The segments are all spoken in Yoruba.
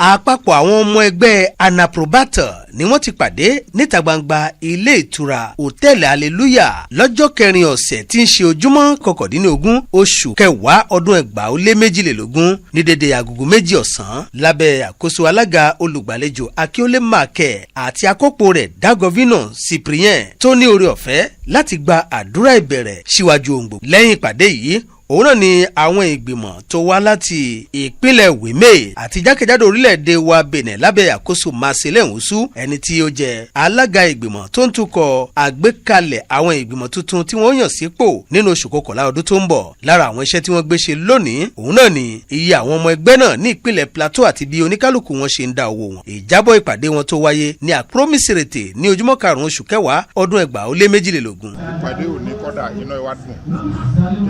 Àpapọ̀ àwọn ọmọ ẹgbẹ́ Anaprobata ni wọ́n ti pàdé níta gbangba ilé ìtura Hòtẹ́ẹ̀lì Hallelujah lọ́jọ́ kẹrin ọ̀sẹ̀ tí ń ṣe ojúmọ́ 19 oṣù kẹwàá ọdún 2022 ní dédé agogo 2 ọ̀sán, lábẹ́ àkóso alága olùgbàlejò Akíọ́lé Mákẹ́ àti akọ́pọ̀ rẹ̀ Dagovino Cyprien, tó ní oore ọ̀fẹ́ láti gba àdúrà ìbẹ̀rẹ̀ síwájú ohun gbogbo. Lẹ́yìn ìpàdé yìí, òun náà ni àwọn ìgbìmọ̀ tó wá láti ìpínlẹ̀ Wèmé àti jákèjádò orílẹ̀-èdè wa Benin, lábẹ́ àkóso Marcel Nwusu, ẹni tí ó jẹ́ alága ìgbìmọ̀ tó ń tukọ̀ àgbékalẹ̀ àwọn ìgbìmọ̀ tuntun tí wọ́n yàn sípò nínú oṣù kọkànlá ọdún tó ń bọ̀. Lára àwọn iṣẹ́ tí wọ́n gbé ṣe lónìí, òun náà ni iye àwọn ọmọ ẹgbẹ́ náà ní ìpínlẹ̀ Plateau àti bí oníkálukú wọn ṣe ń dá owó wọn. Ìjábọ̀ ìpàdé wọn tó wáyé ní àpromisirètè ní ojúmọ́ 5 oṣù kẹwàá ọdún 2022. Ìpàdé òní kọ́dà, inú wa dùn,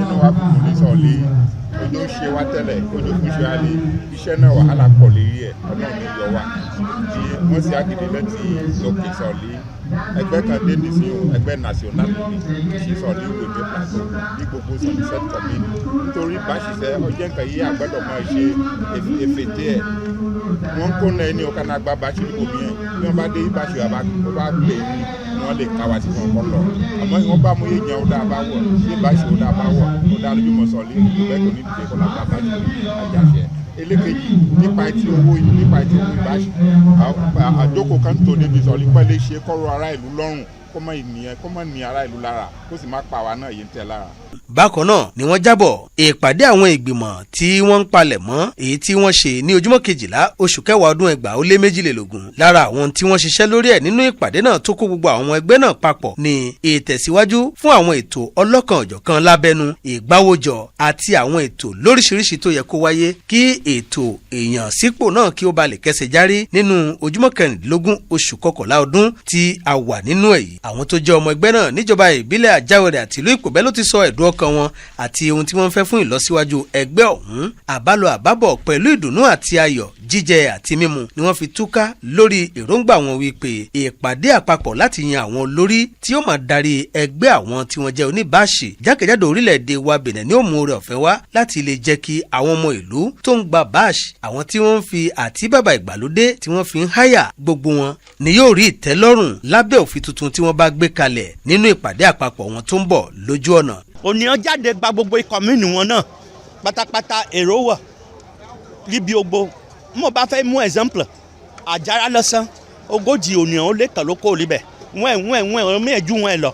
inú wa dùn ní sọ̀lí. Ojú ń ṣe wá tẹ́lẹ̀, ojú fún ṣe wá lé iṣẹ́ náà, wàhálà pọ̀ lérí ẹ̀, Ọlọ́run ní yọ wá. Tí wọ́n sì àgìdì lẹ́tì lókè sọ̀lí, ẹgbẹ́ kan dé nísìnyí, ẹgbẹ́ national ní ṣe sọ̀lí Wèmé Plateau ní gbogbo sọ̀lí set commune, nítorí bá ṣiṣẹ́ ọjọ́ nǹkan yìí àgbẹ̀dọ̀ máa ṣe èfètè ẹ̀. Wọ́n kó náà ẹni ọ̀kan náà gba báṣì níbo mìíràn, bí wọ́n bá dé báṣì wa ó bá pè ní wọ́n lè ká wa sí fún ọkọ lọ. Àmọ́ wọ́n bá mú yéèyàn ó dáa bá wọ̀ yé báṣì ó dáa bá wọ̀ ó dáa lójúmọ̀ sọ̀lí bẹ́ẹ̀ kò ní dìde kó la gba báṣì àjàṣẹ́. Elékejì, nípa ti owó ìbáṣì, àjókòó kan tó débi sọ̀lí pẹ́lẹ́ ṣe kọ́rọ̀ ará ìlú lọ́rùn, kó má ìnìyẹn, kó má ní ará ìlú lára, kó sì má pa àwa náà yìí ń tẹ̀ lára. Bákan náà ni wọ́n jábọ̀ ìpàdé àwọn ìgbìmọ̀ tí wọ́n ń palẹ̀ mọ́, èyí tí wọ́n ṣe ní ojúmọ́ 12 oṣù kẹwàá ọdún 2022. Lára àwọn tí wọ́n ṣiṣẹ́ lórí ẹ̀ nínú ìpàdé náà tó kó gbogbo àwọn ẹgbẹ́ náà papọ̀ ní ìtẹ̀síwájú fún àwọn ètò ọlọ́kan òjọ̀kan lábẹ́nu ìgbáwójọ àti àwọn ètò lóríṣiríṣi tó yẹ kó wáyé kí ètò èèyàn sípò náà kí ó ba lè kẹsẹ̀ járí nínú ojúmọ́ 16 oṣù kọkànlá ọdún tí a wà nínú ẹ̀ yìí. Àwọn tó jẹ́ ọmọ ẹgbẹ́ náà níjọba ìbílẹ̀ Àjáwẹ̀rẹ̀ àti ìlú Ìpòbẹ́ ló ti sọ ẹ̀dùn ọkàn wọn àti ohun tí wọ́n ń fẹ́ fún ìlọsíwájú ẹgbẹ́ ọ̀hún. Àbálọ àbábọ̀, pẹ̀lú ìdùnnú àti ayọ̀, jíjẹ àti mímu ni wọ́n fi túká lórí èròǹgbà wọn wípé ìpàdé àpapọ̀ láti yan àwọn olórí tí ó máa darí ẹgbẹ́ àwọn tí wọ́n jẹ́ oníbàṣì jákèjádò orílẹ̀-èdè wa Benin ní ó mú oore ọ̀fẹ́ wá láti lè jẹ́ kí àwọn ọmọ ìlú tó ń gba báàṣì, àwọn tí wọ́n ń fi àti bàbà ìgbàlódé tí wọ́n fi ń háyà, gbogbo wọn ni yóò rí ìtẹ́lọ́rùn lábẹ́ òfin tuntun tí wọ́n bá gbé kalẹ̀ nínú ìpàdé àpapọ̀ wọn tó ń bọ̀ lójú ọ̀nà. Ònìyàn jáde gba gbogbo commune wọn náà pátápátá, èrò wà níbi ogbo. Mo bá fẹ́ mú exemple Àjàrà lọ́sàn, 40 ònìyàn ó lé kàn ló kó níbẹ̀ wọ́n ẹ̀ wọ́n ẹ̀ wọ́n ẹ̀ wọ́n mẹ́ẹ̀jú wọn ẹ̀ lọ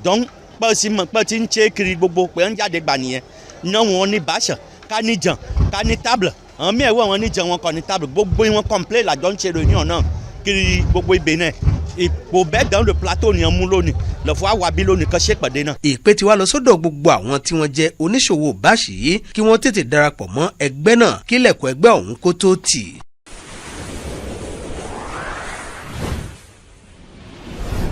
donc pẹ́ sí mọ̀ pẹ́ tí ń ṣe kiri gbogbo pé ń jáde gbà nìyẹn náà. Wọn ní bâche ká ní jàn ká ní table, àwọn mẹ́ẹ̀ wọ́n ní jàn, wọn kọ́ ní table, gbogbo wọn complet. Làjọ ń ṣe réunion náà kiri gbogbo ibẹ̀ náà. Ipò bẹ́ẹ̀ dans le plateau ni mú lónìí lọ́fọ́ àwa bí lónìí kan ṣèpàdé náà. Ìpè ti wá lọ sọ́dọ̀ gbogbo àwọn tí wọ́n jẹ́ oníṣòwò báṣì yìí kí wọ́n tètè darapọ̀ mọ́ ẹgbẹ́ náà kílẹ̀kùn ẹgbẹ́ ọ̀hún kó tó tì.